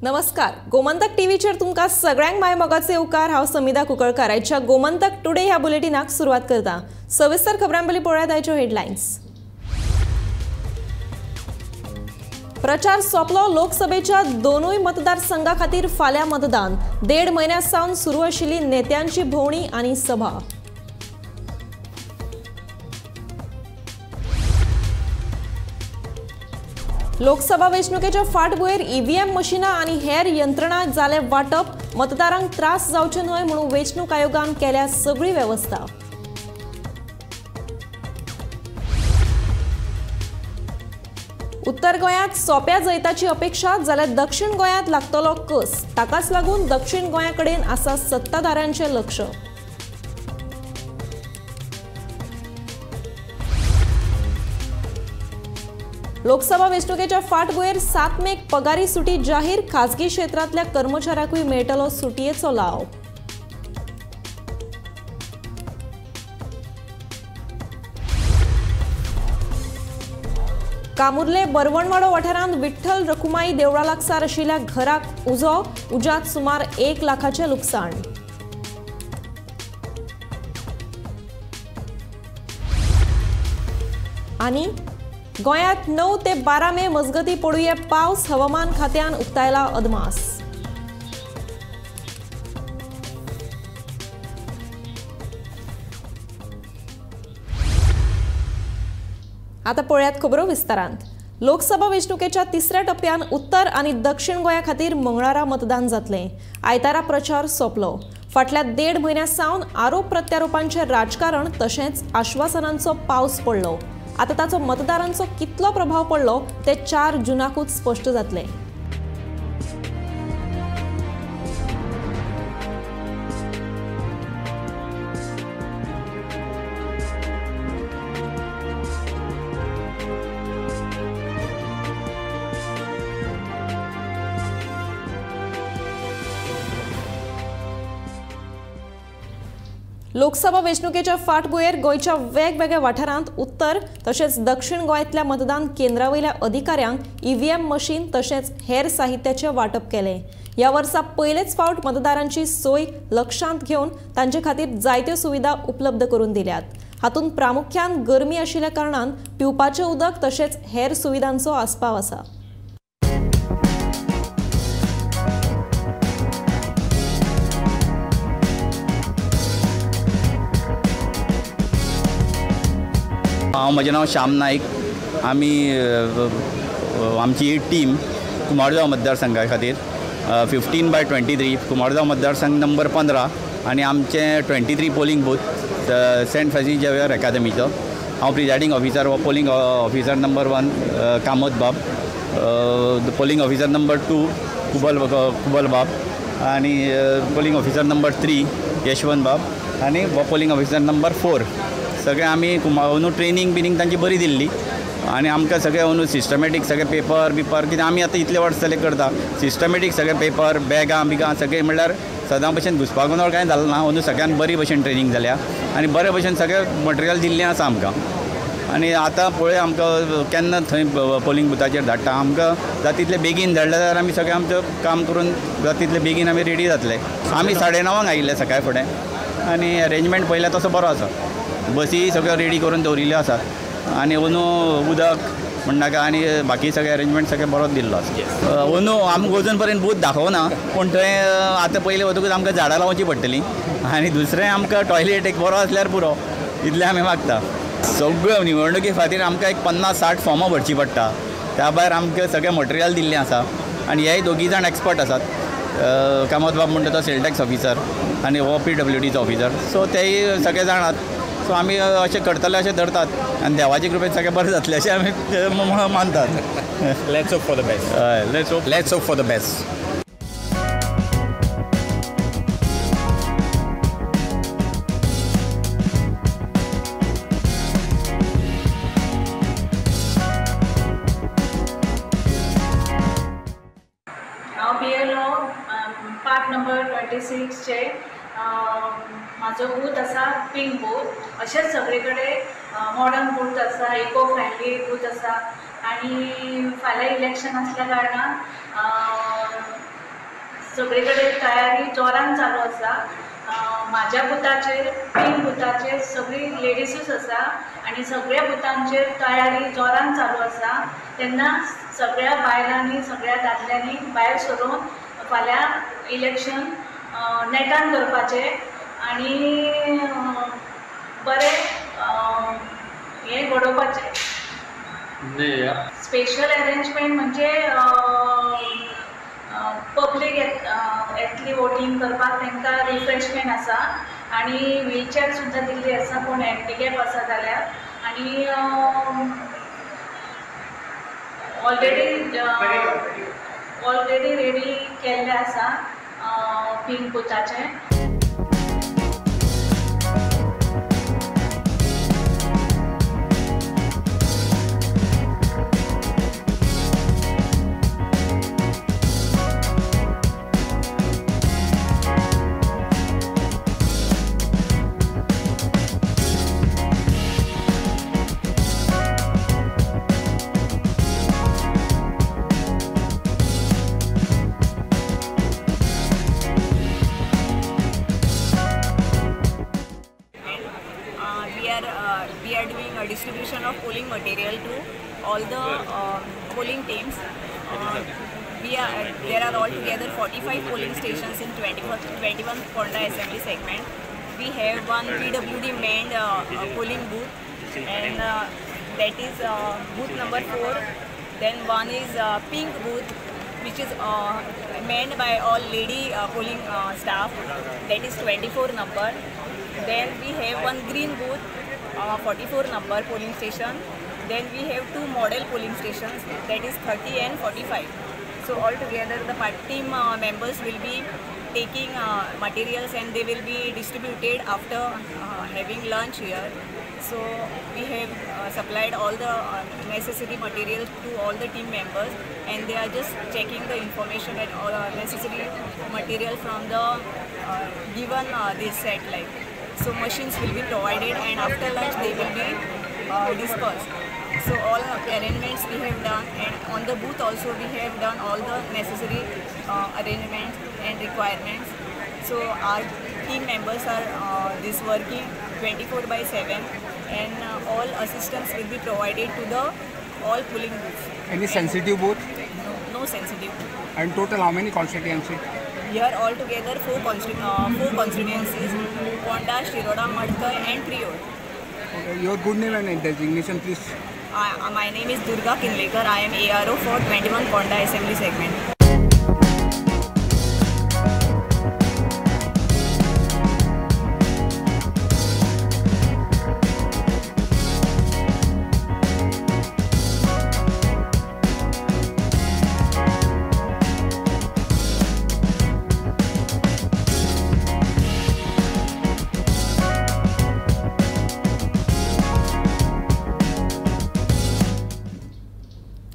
नमस्कार, गोमंतक टीव्हीचेर तुमकां सगळ्यांक my मोगाचे उपकार। हांव समिधा कुंकळकार आयच्या गोमंतक टुडे ह्या बुलेटिनाक सुरवात करता। सविस्तर खबरां पयलीं पळयात आयच्यो हेडलायन्स। प्रचार सोंपलो, लोकसभेच्या दोनूय मतदारसंघा खातीर फाल्यां मतदान। 1.5 म्हयन्या सावन सुरू आशिल्ली नेत्यांची भोंवडी आनी सभा। लोकसभा वेंचणुकेच्या फाटभुंयेर ईव्हीएम मशिनां आनी हेर यंत्रणा जाले वांटप, मतदारांक त्रास जावचे न्हय म्हणून वेंचणूक आयोगान केल्या सगळी वेवस्था। उत्तर गोंयांत सोंप्या जैताची अपेक्षा जाल्यार दक्षिण गोंयांत लागतलो कस, ताकाच लागून दक्षिण गोंया कडेन आसा सत्ताधाऱ्यांचें लक्ष। लोकसभा वेंचणुकेच्या फाटभुंयेर 7 मेक पगारी सुटी जाहीर, खाजगी क्षेत्रांतल्या कर्मचाऱ्यांकूय मेळटलो सुटयेचो लाव। कामुर्ले बरवणवाडो वाठारांत विठ्ठल रखुमाई देवळा लागसार आशिल्ल्या घराक उजो, उज्यांत सुमार 1 लाखाचें लुकसाण। आनी गोंयांत 9 ते 12 मे मजगती पडुये पावस, हवामान खात्यान उक्तायला अदमास। आता पळयात खबरो विस्तारांत। लोकसभा वेंचणुकेच्या तिसऱ्या टप्प्यान उत्तर आनी दक्षिण गोंया खातीर मंगळारा मतदान जातलें। आयतारा प्रचार सोंपलो। फाटल्या 1.5 म्हयन्या सावन आरोप प्रत्यारोपांचें राजकारण तशेंच आश्वासनांचो पावस पडलो। आता ताचो मतदारांचो कितलो प्रभाव पडलो ते 4 जुनाकूच स्पष्ट जातलें। लोकसभा वेंचणुकेच्या फाटभुंयेर गोंयच्या वेगवेगळ्या वाठारांत उत्तर तशेंच दक्षिण गोंयांतल्या मतदान केंद्रा वयल्या अधिकाऱ्यांक ईव्हीएम मशीन तशेंच हेर साहित्याचें वांटप केलें। ह्या वर्सा पयलेच फावट मतदारांची सोय लक्षांत घेवन तांचे खातीर जायत्यो सुविधा उपलब्ध करून दिल्यात। हातूंत प्रामुख्यान गरमी आशिल्ल्या कारणान पिवपाचें उदक तशेंच हेर सुविधांचो आस्पाव आसा। हांव, म्हजें नांव श्याम नायक। आमी आमची ही टीम कुमारजुंव मतदारसंघा खातीर 15/23 कुमारजुंव मतदारसंघ नंबर 15 आनी आमचें 23 polling booth Saint Francis Xavier एकादमीचो। हांव प्रिजायडींग ऑफिसर हो पोलिंग ऑफिसर नंबर 1 कामत बाब, पोलिंग ऑफिसर नंबर 2 कुबल बाब आनी पोलिंग ऑफिसर नंबर 3 यशवंत बाब आनी पोलिंग ऑफिसर नंबर 4। सगळे आमी अंदू ट्रेनींग बिनींग तांची बरी दिल्ली आनी आमकां सगळे अंदू सिस्टमॅटीक सगळे पेपर बिपर कितें आमी आतां इतले वर्स जाले करता, सिस्टमॅटीक सगळे पेपर बॅगां बिगां सगळे म्हणल्यार सदां भशेन घुसपा गोंदळ कांय जालो ना। अंदू सगळ्यान बरी भशेन ट्रेनींग जाल्या आनी बरे भशेन सगळें मटेरियल दिल्लें आसा आमकां। आनी आतां पळय आमकां केन्ना थंय पोलिंग बुथाचेर धाडटा, आमकां जाता तितले बेगीन धाडले जाल्यार आमी सगळें आमचें काम करून जाता तितले बेगीन आमी रेडी जातले। आमी 9:30 आयिल्ले सकाळ फुडें आनी अरेंजमेंट पळयल्यार तसो बरो आसा। बसी सगळ्यो रेडी करून दवरिल्ल्यो आसात आनी अंदू उदक म्हणनाका आनी बाकी सगळे अरेंजमेंट सगळें बरोच दिल्लो आसा। अंदू आमकां अजून पर्यंत बूथ दाखोवना, पूण थंय आतां पयलीं वतकूच आमकां झाडां लावचीं पडटलीं आनी दुसरें आमकां टॉयलेट एक बरो आसल्यार पुरो, इतलें आमी मागता। सगळ्यो निवडणुके खातीर आमकां एक 50-60 फॉर्मां भरचीं पडटा, त्या भायर आमकां सगळें मटेरियल दिल्लें आसा आनी हे दोगी जाण एक्सपर्ट आसात। कामत बाब म्हणटा तो सेल टॅक्स ऑफिसर आनी हो PWDचो ऑफिसर, सो तेय सगळे जाणात। सो आमी अशें करतले अशें धरतात आनी देवाचे कृपेन सगळें बरें जातलें अशें आमी मानतात। Let's hope for the best. हय, let's hope for the best. हांव BLO part number 26 चे म्हाजो बूथ आसा पिंक बूथ। अशेंच सगळे कडेन मॉडर्न बूथ आसा, इको फ्रेंडली बूथ आसा आनी फाल्यां इलेक्शन आसल्या कारणान सगळे कडेन तयारी जोरान चालू आसा. म्हाज्या बुथाचेर पिंक बुथाचेर सगळी लेडीसूच आसा आनी सगळ्या बुथांचेर तयारी जोरान चालू आसा. तेन्ना सगळ्या बायलांनी सगळ्या दादल्यांनी भायर सरून फाल्यां इलेक्शन नेटान करपाचें आनी बरें हें घडोवपाचें. स्पेशल अरेंजमेंट म्हणजे पब्लीक येतली वोटींग करपाक तांकां रिफ्रेशमेंट आसा आनी व्हीलचेअर सुद्दां दिल्ली आसा कोण हँडिकॅप आसा जाल्यार. आनी ऑलरेडी रेडी केल्लें आसा pink बुथाचें. We are doing a distribution of polling material to all the polling teams. There are altogether 45 polling stations in 21 Ponda Assembly segment. We have one PWD manned polling booth, and that is booth number 4. Then one is pink booth, which is manned by all lady polling staff. That is 24 number. Then we have one green booth, 44 number polling station. Then we have two model polling stations, that is 30 and 45. So all together the team members will be taking materials and they will be distributed after having lunch here. So we have supplied all the necessary materials to all the team members, and they are just checking the information and all necessary material from the given this set like. So machines will be provided, and after lunch they will be dispersed. So all arrangements we have done, and on the booth also we have done all the necessary arrangements and requirements. So our team members are this working 24/7, and all assistance will be provided to the all polling booths. Any sensitive booth? No, no sensitive booth. And total how many constituencies? Here all together four constituencies: Ponda, Shiroda, Madkai and Prior. Okay, your good name and designation, please. My name is Durga Kinlekar. I am ARO for 21 Ponda Assembly segment.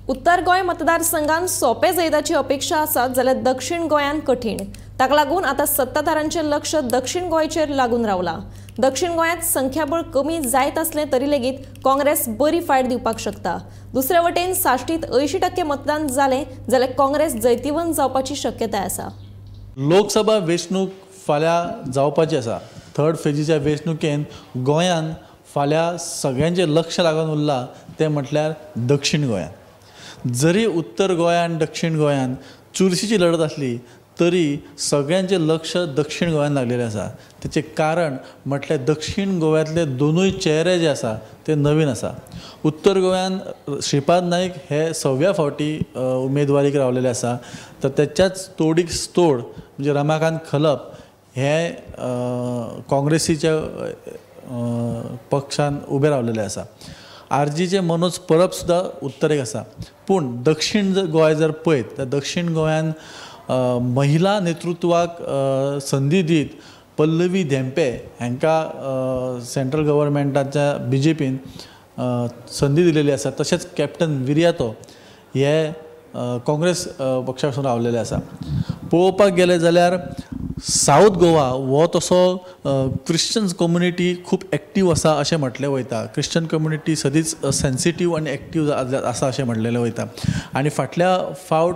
उत्तर गोंय मतदारसंघान सोपे जैताची अपेक्षा आसा जाल्यार दक्षिण गोंयांत कठीण. ताका लागून आतां सत्ताधारांचें लक्ष दक्षिण गोंयचेर लागून रावला. दक्षिण गोंयांत संख्याबळ कमी जायत असलें तरी लेगीत काँग्रेस बरी फायट दिवपाक शकता. दुसरे वटेन साश्टीत 80% मतदान जालें जाल्यार काँग्रेस जैतिवंत जावपाची शक्यताय आसा. लोकसभा वेंचणूक फाल्यां जावपाची आसा. थर्ड फेजीच्या वेंचणुकेन गोंयांत फाल्यां सगळ्यांचें लक्ष लागून उरलां तें म्हटल्यार दक्षिण गोंयांत. जरी उत्तर गोंयान दक्षिण गोंयान चुरशीची लढत आसली तरी सगळ्यांचें लक्ष दक्षिण गोंयान लागलेलें आसा. तेचें कारण म्हटल्यार दक्षिण गोव्यांतले दोनूय चेहरे जे आसा ते नवीन आसा. उत्तर गोंयान श्रीपाद नायक हे 6व्या फावटी उमेदवारीक रावलेले आसा, तर तेच्याच तोडीक तोड म्हणजे रमाकांत खलप हे काँग्रेसीच्या पक्षान उबे रावलेले आसा. आरजीचे मनोज परब सुद्दां उत्तरेक आसा. पूण दक्षिण गोंय जर पळयत तर दक्षिण गोंयान महिला नेतृत्वाक संदी दीत पल्लवी धेंपे हांकां सेंट्रल गव्हर्मेंटाच्या बीजेपीन संदी दिलेली आसा. तशेंच कॅप्टन विरियातो हे काँग्रेस पक्षासून रावलेले आसा. पळोवपाक गेले जाल्यार सावथ गोवा हो तसो क्रिश्चन कम्युनिटी खूब एक्टीव आसा अशें म्हटलें वयता. क्रिश्चन कम्युनिटी सदींच सेन्सिटीव आनी एक्टीव आसा अशें म्हटलेलें वयता. आनी फाटल्या फावट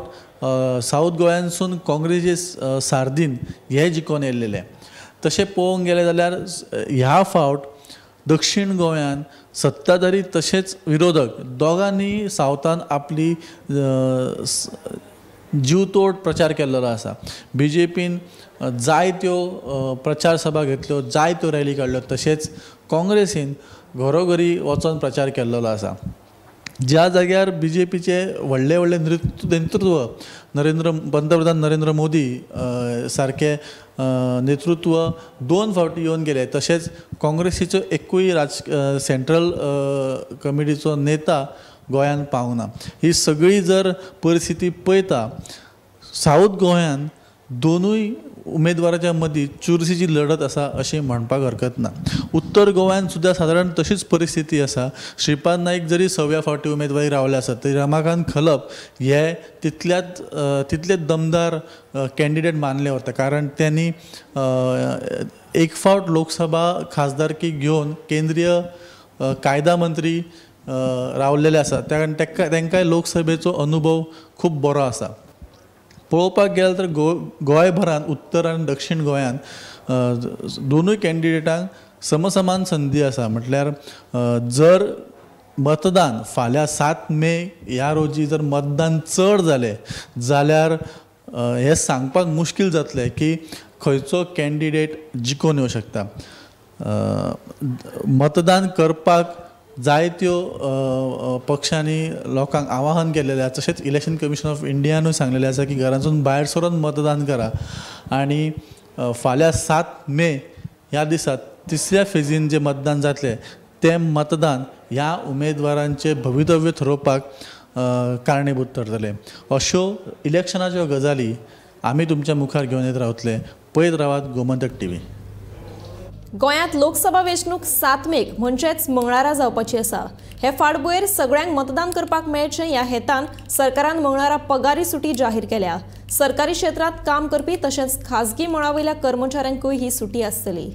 सावथ गोंयांसून काँग्रेसी सार्दीन हे जिखोन येयल्लेले. तशें पळोवंक गेलें जाल्यार ह्या फावट दक्षिण गोंयान सत्ताधारी तशेंच विरोधक दोगांनी सावथान आपली जीवतोड प्रचार केल्लो आसा. बी जे पीन जायत्यो प्रचार सभा घेतल्यो, जायत्यो रॅली काडल्यो, तशेंच काँग्रेसीन घरोघरी वचोन प्रचार केल्लो आसा. ज्या जाग्यार बी जे पीचे व्हडले व्हडले नेतृत्व पंतप्रधान नरेंद्र मोदी सारके नेतृत्व 2 फावटी येवन गेले, तशेंच काँग्रेसीचो एकूय सेंट्रल कमिटीचो नेता गोंयान पावना. ही सगळी जर परिस्थिती पळयता सावथ गोंयान दोनूय उमेदवाराच्या मदीं चुरशीची लढत आसा अशें म्हणपाक हरकत ना. उत्तर गोंयान सुद्दां सादारण तशीच परिस्थिती आसा. श्रीपाद नाईक जरी 6व्या फावटी उमेदवारी रावले आसत तरी रमाकांत खलप हे तितले दमदार कॅन्डिडेट मानले वता, कारण त्यांनी एक फावट लोकसभा खासदारकी घेवन केंद्रीय कायदा मंत्री रावलेले आसा. त्या कारण तांकांय लोकसभेचो अनुभव खूब बरो आसा. पळोवपाक गेल्यार तर गोंयभरान उत्तर आनी दक्षिण गोंयान दोनूय कॅन्डिडेटांक समसमान संदी आसा. म्हटल्यार जर मतदान फाल्यां 7 मे ह्या रोजी जर मतदान चड जालें जाल्यार हें सांगपाक मुश्कील जातलें की खंयचो कॅन्डिडेट जिखोवन येवं शकता. मतदान करपाक जायत्यो पक्षांनी लोकांक आवाहन केलेलें आसा, तशेंच इलेक्शन कमिशन ऑफ इंडियानूय सांगलेलें आसा की घरांतसून भायर सरून मतदान करा. आनी फाल्यां 7 मे ह्या दिसा तिसऱ्या फेजीन जें मतदान जातलें तें मतदान ह्या उमेदवारांचें भवितव्य थरोवपाक कारणीभूत ठरतलें. अश्यो इलेक्शनाच्यो गजाली आमी तुमच्या मुखार घेवन येत रावतले. पळयत रावात गोमंतक टीव्ही. गोंयांत लोकसभा वेंचणूक 7 मेक म्हणजेच मंगळारा जावपाची आसा. हे फाटभुंयेर सगळ्यांक मतदान करपाक मेळचें ह्या हेतान सरकारान मंगळारा पगारी सुटी जाहीर केल्या. सरकारी क्षेत्रांत काम करपी तशेंच खाजगी मळावयल्या कर्मचाऱ्यांकूय ही सुटी आसतली.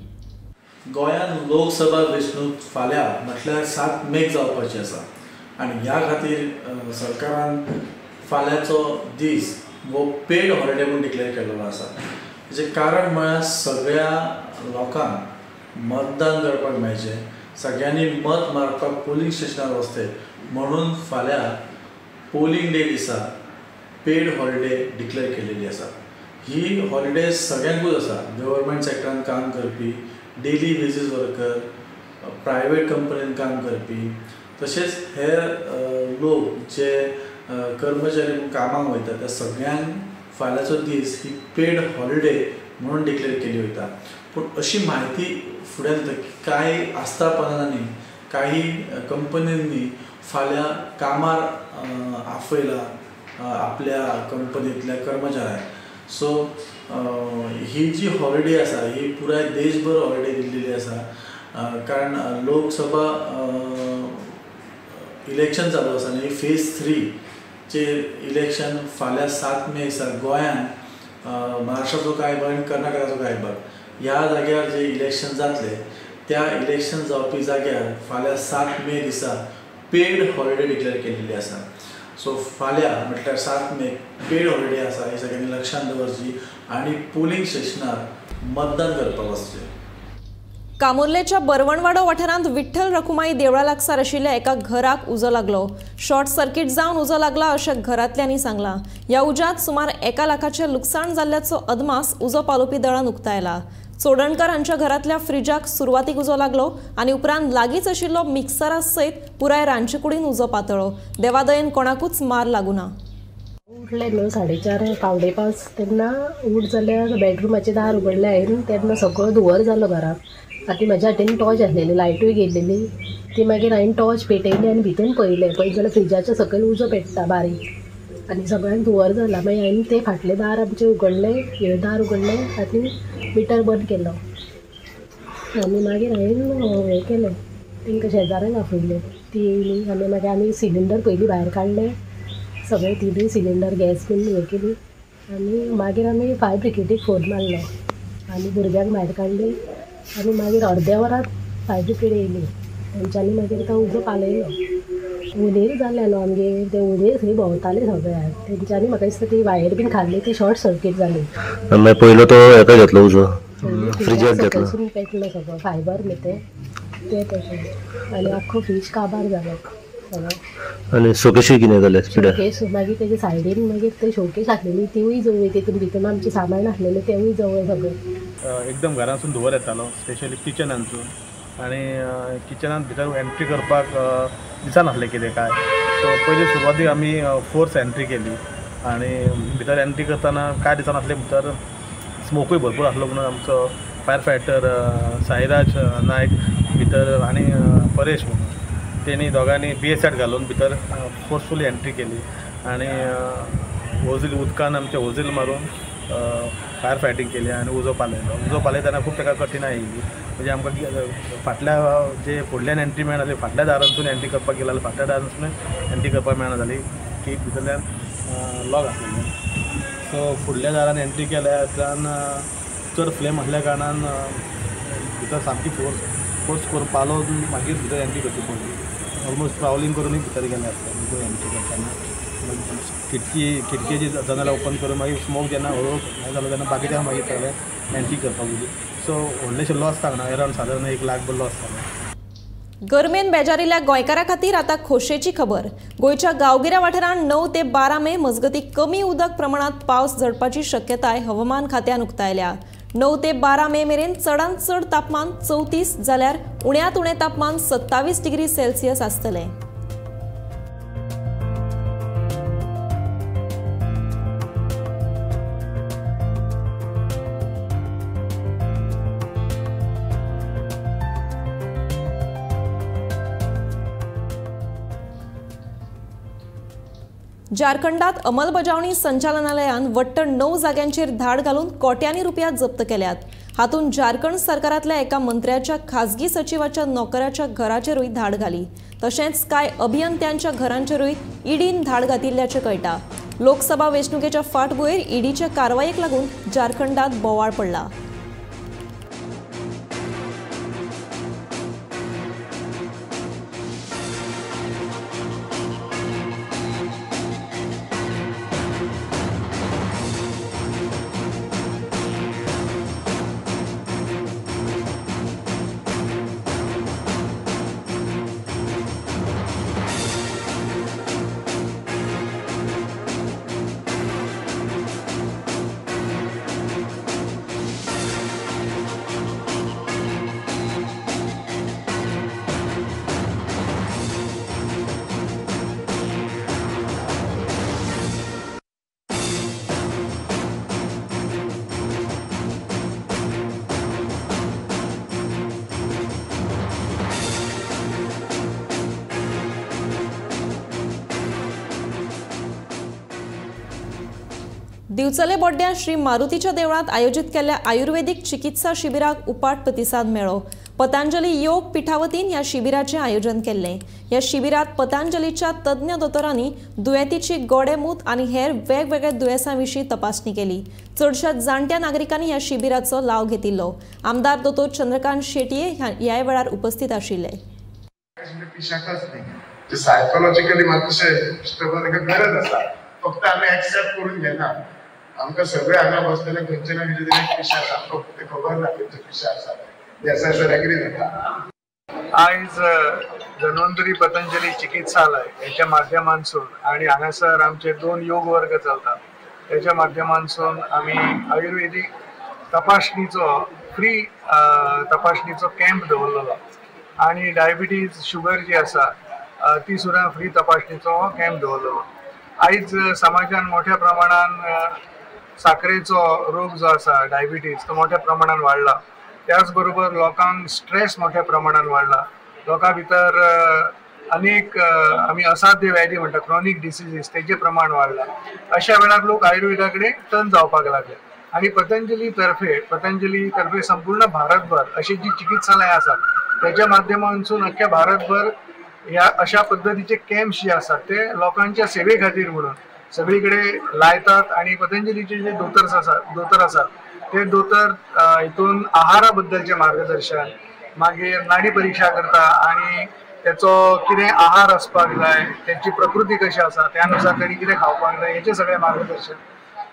गोंयांत लोकसभा वेंचणूक फाल्यां म्हटल्यार 7 मेक जावपाची आसा आनी ह्या खातीर सरकारान फाल्यांचो दीस हो पेड हॉलिडे म्हूण डिक्लेअर केल्लो आसा. तेचें कारण म्हळ्यार सगळ्या लोकांक मतदान करपाक मेळचें, सगळ्यांनी मत मारपाक पोलिंग स्टेशनार वचचें म्हणून फाल्यां पोलिंग डे दिसा पेड हॉलिडे डिक्लेअर केलेली आसा. ही हॉलिडे सगळ्यांकूच आसा, गव्हर्मेंट सेक्टरान काम करपी, डेली वेजीस वर्कर, प्रायवेट कंपनीन काम करपी, तशेंच हेर लोक जे कर्मचारी म्हणून कामाक वयता त्या सगळ्यांक फाल्यांचो दीस ही पेड हॉलिडे म्हणून डिक्लेअर केली वयता. पूण अशी म्हायती फुडें येता की कांय आस्थापनांनी, काही कंपनींनी फाल्यां कामार आपयला आपल्या कंपनींतल्या कर्मचाऱ्यांक. सो ही जी हॉलिडे आसा ही पुराय देशभर हॉलिडे दिल्लेली आसा, कारण लोकसभा इलेक्शन चालू आसा आनी फेज 3 चेर इलेक्शन फाल्यां 7 मे दिसा गोंयांत महाराष्ट्राचो कांय भाग आनी कर्नाटकाचो कांय भाग ह्या जाग्यार जे इलेक्शन जातले त्या इलेक्शन जावपी जाग्यार फाल्यां 7 मे दिसा पेड हॉलिडे डिक्लेअर केलेली आसा. सो फाल्यां म्हटल्यार 7 मे पेड हॉलिडे आसा हे सगळ्यांनी लक्षांत दवरची आनी पोलिंग स्टेशनार मतदान करपाक वचचें. कामुर्लेच्या बरवणवाडो वाठारांत विठ्ठल रखुमाई देवळा लागसार आशिल्ल्या एका घराक उजो लागलो. शॉर्ट सर्किट जावन उजो लागला अशें घरांतल्यांनी सांगलां. ह्या उज्यांत सुमार 1 लाखाचें लुकसाण जाल्ल्याचो अदमास उजो पालोवपी दळान उक्तायला. चोडणकर हांच्या घरांतल्या फ्रिजाक सुरवातीक उजो लागलो आनी उपरांत लागींच आशिल्लो मिक्सरा सयत पुराय रांदचेकुडीन उजो पातळ्ळो. देवादयेन कोणाकूच मार लागूना. उठलें न्हू 4:30 4:45 तेन्ना उठ जाल्यार बेडरुमाचें दार उगडलें हांवें तेन्ना सगळो धुंवर जालो घरांत. आतां म्हज्या हातीन टॉर्च आसलेली, लायटूय गेल्लेली ती. मागीर हांवें टॉर्च पेटयली आनी भितर पळयलें, पळयत जाल्यार फ्रिजाच्या सकयल उजो पेट्टा बारीक आनी सगळ्यांक धुंवर जाला. मागीर हांवें तें फाटलें दार आमचें उगडलें, हें दार उगडलें आनी मिटर बंद केलो आनी मागीर हांवें हें केलें, तांकां शेजाऱ्यांक आपयलें, ती येयली आनी मागीर आमी सिलिंडर पयलीं भायर काडले सगळे, तिनूय सिलिंडर गॅस बीन हें केली आनी मागीर आमी फायर ब्रिगेडीक फोन मारलो. आनी भुरग्यांक भायर काडली आनी मागीर अर्द्या वरांत फायर ब्रिगेड येयली. तेंच्यांनी मागीर तो उजो पालयलो. हुंदीर जाले न्हू आमगेर, ते हुंदीर थंय भोंवताले सगळ्याक. तेंच्यांनी म्हाका दिसता ती वायर बीन खाल्ली, ती शॉर्ट सर्कीट जाली. मागीर पयलो तो हेका घेतलो उजो, फ्रिजाक घेतलो, सकयसून पेटलो सगळो फायबर न्ही तें तें तशें आनी आख्खो फ्रीज काबार जालो सगळो. आनी शोकेशूय कितें जालें स्पिडार? शोकेस मागीर तेजे सायडीन मागीर ते शोकेस आसलेली तिवूय जवळ, तितून भितर आमचें सामान आसलेलें तेवूय जवळ सगळें. एकदम घरांतसून धुंवर येतालो, स्पेशली किचनांतसून. आनी किचनांत भितर एंट्री करपाक दिसनासलें कितें काय. सो पयली सुरवातीक आमी फोर्स एंट्री केली आनी भितर एंट्री करतना काय दिसनासलें, भितर स्मोकूय भरपूर आसलो म्हणून आमचो फायर फायटर साईराज नायक भितर आनी परेश म्हणून तेणी दोगांनी BS घालून भितर फोर्सफुली एंट्री केली आनी होजील उदकान आमचे होजील मारून फायर फायटींग केली आनी उजो पालयलो. उजो पालयतना खूब ताका कठिणाय येयली, म्हणजे आमकां फाटल्या जे फुडल्यान एंट्री मेळना जाली, फाटल्या दारांतसून एंट्री करपाक गेली जाल्यार फाटल्या दारांतसून एंट्री करपाक मेळना जाली की भितरल्यान लॉक आसलेलें. सो फुडल्या दारान एंट्री केल्या उपरांत चड फ्लेम आसल्या कारणान भितर सामकी फोर्स करून पालोवन मागीर भितर एंट्री करची पडली. ऑलमोस्ट ट्रावलिंग करूनय भितर गेले आसता. भितर एंट्री करतना खिडकेची जनेलां ओपन करून मागीर स्मोक जेन्ना हळू हें जालो तेन्ना बाकीच्या मागीर सगळें एंट्री करपाक गेली. सो व्हडलेशें लॉस जावना, अरावंड सादारण 1 लाख लॉस जालो. गरमेन बेजारिल्ल्या गोंयकारां खातीर आतां खोशेची खबर. गोंयच्या गांवगिऱ्या वाठारांत 9 ते 12 मे मजगतीं कमी उदक प्रमाणांत पावस झडपाची शक्यताय हवामान खात्यान उक्तायल्या. 9 ते 12 मे मेरेन चडांत चड तापमान 34 जाल्यार उण्यांत उणें तापमान 27 डिग्री सेल्सियस आसतलें. झारखंडात अंमलबजावणी संचालनालयान वट्ट 9 जाग्यांचेर धाड घालून कोट्यांनी रुपया जप्त केल्यात. हातूंत झारखंड सरकारांतल्या एका मंत्र्याच्या खाजगी सचिवाच्या नोकराच्या घराचेरूय धाड घाली. तशेंच कांय अभियंत्यांच्या घरांचेरूय ईडीन धाड घातिल्ल्याचें कळटा. लोकसभा वेंचणुकेच्या फाटभुंयेर ईडीच्या कारवायेक लागून झारखंडात बोवाळ पडला. दिवचले बोड्ड्यां श्री मारुतीच्या देवळांत आयोजीत केल्ल्या आयुर्वेदीक चिकित्सा शिबिराक उपाट प्रतिसाद मेळ्ळो. पतंजली योग पिठा वतीन ह्या शिबिराचें आयोजन केल्लें. ह्या शिबिरांत पतंजलीच्या तज्ञ दोतोरांनी दुयेंतीची गोडेमूत आनी हेर वेगवेगळ्या दुयेंसां विशीं तपासणी केली. चडश्या जाणट्या नागरिकांनी ह्या शिबिराचो लाव घेतिल्लो. आमदार दोतोर चंद्रकांत शेटये ह्या वेळार उपस्थित आशिल्ले. सायकोलॉजिकली मातशें गरज आसा, फक्त आमी एक्सेप्ट करून घेना. आमकां सगळे हांगा बसलेले खंयचे ना खंयचे तरी पिशे आसा, आमकां ते खबर ना खंयचे पिशे आसा. सर एग्री जाता. आयज धन्वंतरी पतंजली चिकित्सालय हेच्या माध्यमांतसून आनी हांगासर आमचे 2 योग वर्ग चलतात तेच्या माध्यमांतसून आमी आयुर्वेदीक तपासणीचो फ्री तपासणीचो कॅम्प दवरलेलो आनी डायबिटीज शुगर जी आसा ती सुद्दां फ्री तपासणीचो कॅम्प दवरलेलो. आयज समाजान मोठ्या प्रमाणान साखरेचो रोग जो आसा डायबिटीज तो मोठ्या प्रमाणान वाडला. त्याच बरोबर लोकांक स्ट्रेस मोठ्या प्रमाणान वाडला. लोकां भितर अनेक आमी असाध्य व्याधी म्हणटा क्रॉनीक डिसिजीस तेजे प्रमाण वाडला. अशा वेळार लोक आयुर्वेदा कडेन टर्न जावपाक लागले आनी पतंजली तर्फे संपूर्ण भारतभर अशी जी चिकित्सालयां आसात तेच्या माध्यमांतसून अख्ख्या भारतभर ह्या अशा पद्दतीचे कॅम्प्स जे आसात ते लोकांच्या सेवे खातीर म्हणून सगळी कडेन लायतात आनी पतंजलीचे जे दोतोर आसात ते दोतोर हितून आहारा बद्दलचें मार्गदर्शन, मागीर नाडी परिक्षा करता आनी तेचो कितें आहार आसपाक जाय, तेची प्रकृती कशी आसा त्या नुसार तेणी कितें खावपाक जाय हेचें सगळें मार्गदर्शन,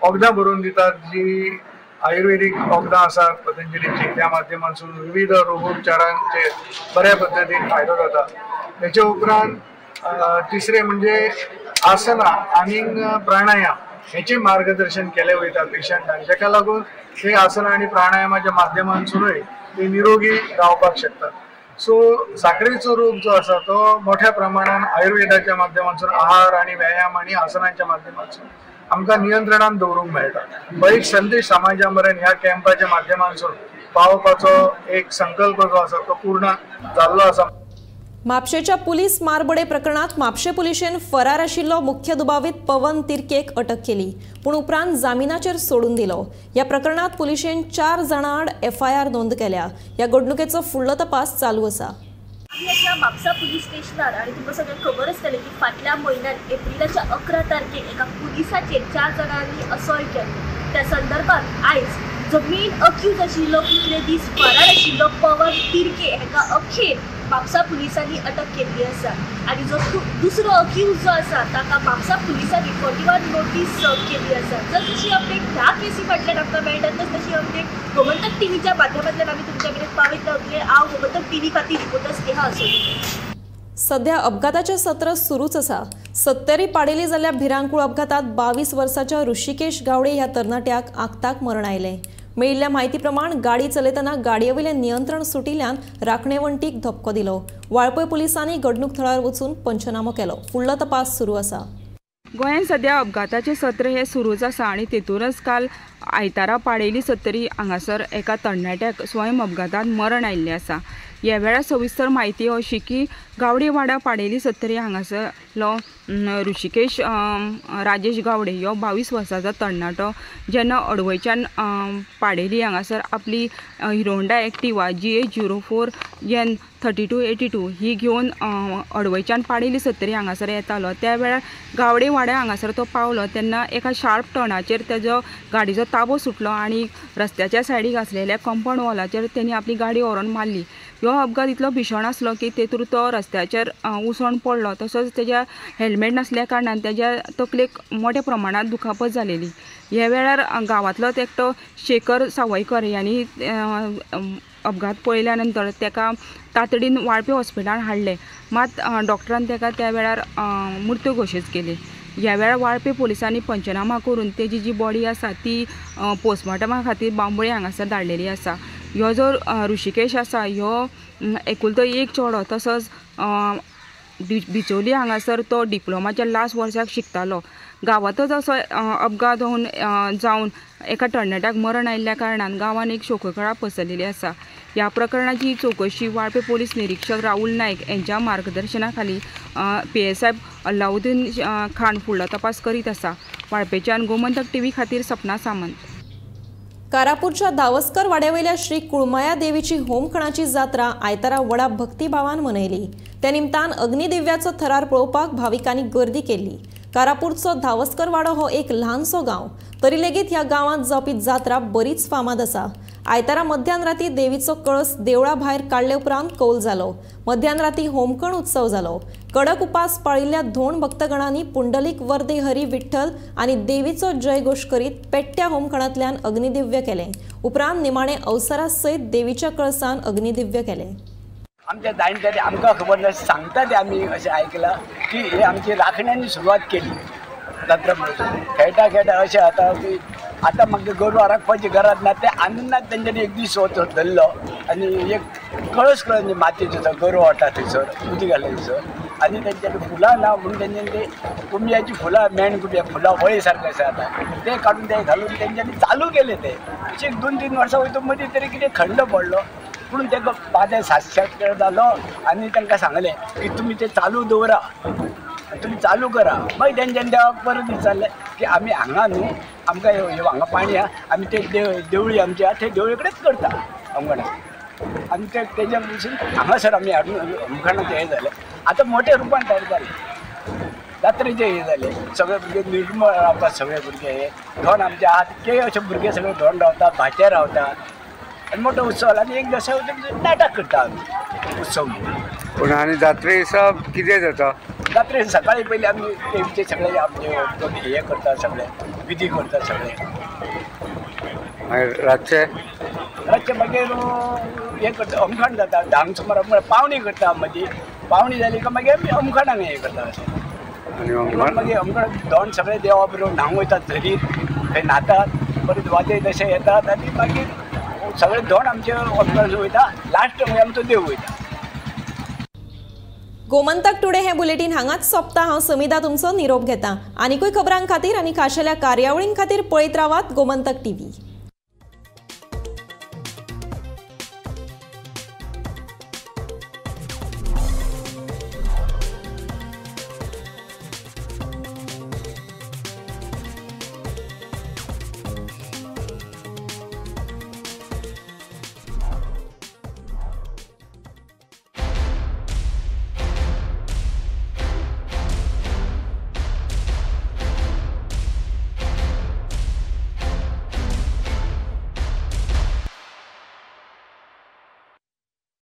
वखदां बरोवन दितात जी आयुर्वेदीक वखदां आसात पतंजलीची, त्या माध्यमांतसून विविध रोगोपचारांचेर बऱ्या पद्दतीन फायदो जाता. तेचे उपरांत तिसरें म्हणजे आसनां आनी प्राणायाम हेचें मार्गदर्शन केलें वयता पेशंटांक, जाका लागून हे आसनां आनी प्राणायामाच्या माध्यमांतसुनूय ते निरोगी रावपाक शकतात. सो साखरेचो रोग जो आसा तो मोठ्या प्रमाणान आयुर्वेदाच्या माध्यमांतसून आहार आनी व्यायाम आनी आसनांच्या माध्यमांतसून आमकां नियंत्रणान दवरूंक मेळटा. हो एक संदेश समाजा मेरेन ह्या कॅम्पाच्या माध्यमांतसून पावोवपाचो एक संकल्प जो आसा तो पूर्ण जाल्लो आसा. म्हापशेच्या पुलीस मारबडे प्रकरणात म्हापशे पुलिशेन फरार आशिल्लो मुख्य दुबावीत पवन तिर्केक अटक केली, पूण उपरांत जामिनाचेर सोडून दिलो. ह्या प्रकरणात पुलिशेन 4 जाणां आड एफआयआर नोंद केल्या. ह्या घडणुकेचो फुडलो तपास चालू आसा. आमी आसा म्हापसा पुलीस स्टेशनार आनी तुमकां सगळ्यांक खबर आसतलें की फाटल्या म्हयन्यात एप्रिलाच्या 11 तारखेक एका पुलिसाचेर 4 जाणांनी असॉल्ट केल्लो. त्या संदर्भात आयज जो मेन अक्यूज आशिल्लो कितले दीस फरार आशिल्लो पवन तिर्के हाका अखेर म्हापसा पुलिसांनी अटक केल्ली आसा आनी जो दुसरो अक्यूज जो आसा ताका म्हापसा पुलिसांनी 41 नोटीस सर्व केल्ली आसा. जर तशी अपडेट ह्या केसी फाटल्यान आमकां मेळटा तशी अपडेट गोमंतक टीव्हीच्या माध्यमांतल्यान आमी तुमच्या मेरेन पावयत रावतले. हांव गोमंतक टीव्ही खातीर रिपोर्टर स्नेहा असोली. सध्या अपघाताचे सत्र सुरूच आसा. सत्तरी पाडेली जाल्ल्या भिरांकूळ अपघातात 22 वर्साच्या ऋषिकेश गावडे ह्या तरणाट्याक आक्ताक मरण आयलें. मेळिल्ल्या म्हायती प्रमाण गाडी चलयतना गाडयेवयलें नियंत्रण सुटिल्ल्यान राखणे वण्टीक धपको दिलो. वाळपय पुलिसांनी घडणूक थळार वचून पंचनामो केलो. फुडलो तपास सुरू आसा. गोंयांत सद्या अपघाताचें सत्र हें सुरूच आसा आनी तेतूनच काल आयतारा पाडेली सत्तरी हांगासर एका तरणाट्याक स्वयं अपघातांत मरण आयिल्लें आसा. ह्या वेळार सविस्तर म्हायती अशी की गावडेवाडा पाडेली सत्तरी हांगासरलो ऋषिकेश राजेश गावडे ह्यो 22 वर्सांचो तरणाटो जेन्ना अडवयच्यान पाडेली हांगासर आपली Hero Honda Activa GA 04 N 3282 ही घेवन अडवयच्यान पाडेली सत्तरी हांगासर येतालो. त्या वेळार गावडेवाड्या हांगासर तो पावलो तेन्ना एका शार्प टर्नाचेर तेजो गाडयेचो ताबो सुटलो आनी रस्त्याच्या सायडीक आसलेल्या कंपावंड वॉलाचेर तेणी आपली गाडी व्हरोन मारली. ह्यो अपघात इतलो भीशण आसलो की तेतूर तो रस्त्याचेर उसण पडलो, तसोच तेज्या हेल्मेट नासल्या कारणान तेज्या तकलेक मोठ्या प्रमाणात दुखापत जालेली. ह्या वेळार गांवांतलोच एकटो शेखर सावयकर ह्यांनी अपघात पळयल्या नंतर तेका तातडीन वाळपे हॉस्पिटलान हाडलें, मात डॉक्टरान तेका त्या वेळार मृत्यू घोशीत केली. ह्या वेळार वाळपे पोलिसांनी पंचनामा करून तेजी जी बॉडी आसा ती पोस्टमॉर्टमा खातीर बांबोळे हांगासर धाडलेली आसा. ह्यो जो ऋषिकेश आसा ह्यो एकुलतो एक चेडो, तसोच बिचोली हांगासर तो डिप्लोमाच्या लास्ट वर्साक शिकतालो. गांवांतच असो अपघात जावन एका तरणाट्याक मरण आयिल्ल्या कारणान गांवांत एक शोककळा पसरलेली आसा. ह्या प्रकरणाची चवकशी वाळपे पोलीस निरीक्षक राहुल नायक यांच्या मार्गदर्शना खाली PSI Alauddin Khan फुडलो तपास करीत आसा. वाळपेच्यान गोमंतक टीव्ही खातीर सपना सामंत. कारापूरच्या दावस्कर वाड्यावयल्या श्री कुळमाया देवीची होमखणाची जात्रा आयतारा व्हडा भक्तिभावान मनयली. त्या निमतान अग्निदिव्याचो थरार पळोवपाक भाविकांनी गर्दी केल्ली. कारापूरचो धावस्कर वाडो हो एक ल्हानसो गांव, तरी लेगीत ह्या गांवांत जावपी जात्रा बरीच फामाद आसा. आयतारा मध्यान राती देवीचो कळस देवळा भायर काडले उपरांत कौल जालो. मध्यान राती होमखण उत्सव जालो. कडक उपास पाळिल्ल्या धोण भक्तगणांनी पुंडलीक वर्दे हरी विठ्ठल आनी देवीचो जयघोश करीत पेट्ट्या होमखणांतल्यान अग्निदिव्य केलें. उपरांत निमाणे अवसरा सयत देवीच्या कळसान अग्निदिव्य केलें. आमच्या जाणटे आमकां खबर ना, सांगता ते आमी अशें आयकलां की हे आमची राखण्यांनी सुरवात केली जात्रा म्हणून. खेळटा खेळटा अशें जाता की आतां म्हाका गोरवां राखपाची गरज ना, ते आनंदान तेंच्यांनी एक दीस वचो धरलो आनी एक कळस कळस मातयेचो गोरवां वता थंयसर उदीक घालता थंयसर आनी तेंच्यांनी फुलां ना म्हणून तेंच्यांनी ते कुंब्याची फुलां मेण कुंब्या फुलां वळी सारकें आसा आतां ते काडून ते घालून तेंच्यांनी चालू केलें ते. अशें एक 2-3 वर्सां वयता मदीं तरी कितें खंड पडलो, पूण ताका पाद्या साक्षात्कार जालो आनी तांकां सांगलें की तुमी तें चालू दवरा, तुमी चालू करा. मागीर तेंच्यांनी देवाक परत विचारलें की आमी हांगा न्हू, आमकां हांगा पाणी आहा, आमी ते देवळी आमची आहा ते देवळी कडेच करता होमखणाक. आनी ते तेज्या पसून हांगासर आमी हाडून होमखणाचें हें जालें, आतां मोठ्या रुपान तयार जालें. जात्रेचें हें जालें सगळे भुरगे निर्मळ रावतात सगळे भुरगे हे धोंड आमचे आहा तितके अशे भुरगे सगळे धोंड रावतात भाचे रावतात आनी मोठो उत्सव आनी एक दसा नाटक करता आमी उत्सव. पूण आनी जात्रे दिसा कितें जाता? जात्रे सकाळी पयलीं आमी देवीचे सगळे आमचे हे करता सगळे विधी करता सगळे. मागीर रातचे? रातचे मागीर हें करता अमखण जाता 10 सुमार पावणी करता मदीं पावणी जाली काय मागीर आमी अमखणाक हें करता अशें. मागीर अमखण धोंड सगळे देवा बरोबर न्हावंक वयतात झरीर थंय न्हातात परत वाजयत तशें येतात आनी मागीर सगळे धोंड आमचे अमखण वयता लास्ट मागीर आमचो देव वयता. गोमंतक टुडे हे बुलेटीन हांगाच सोंपता. हांव समिधा तुमचो निरोप घेता. आनीकूय खबरां खातीर आनी खाशेल्या कार्यावळीं खातीर पळयत रावात गोमंतक टीव्ही.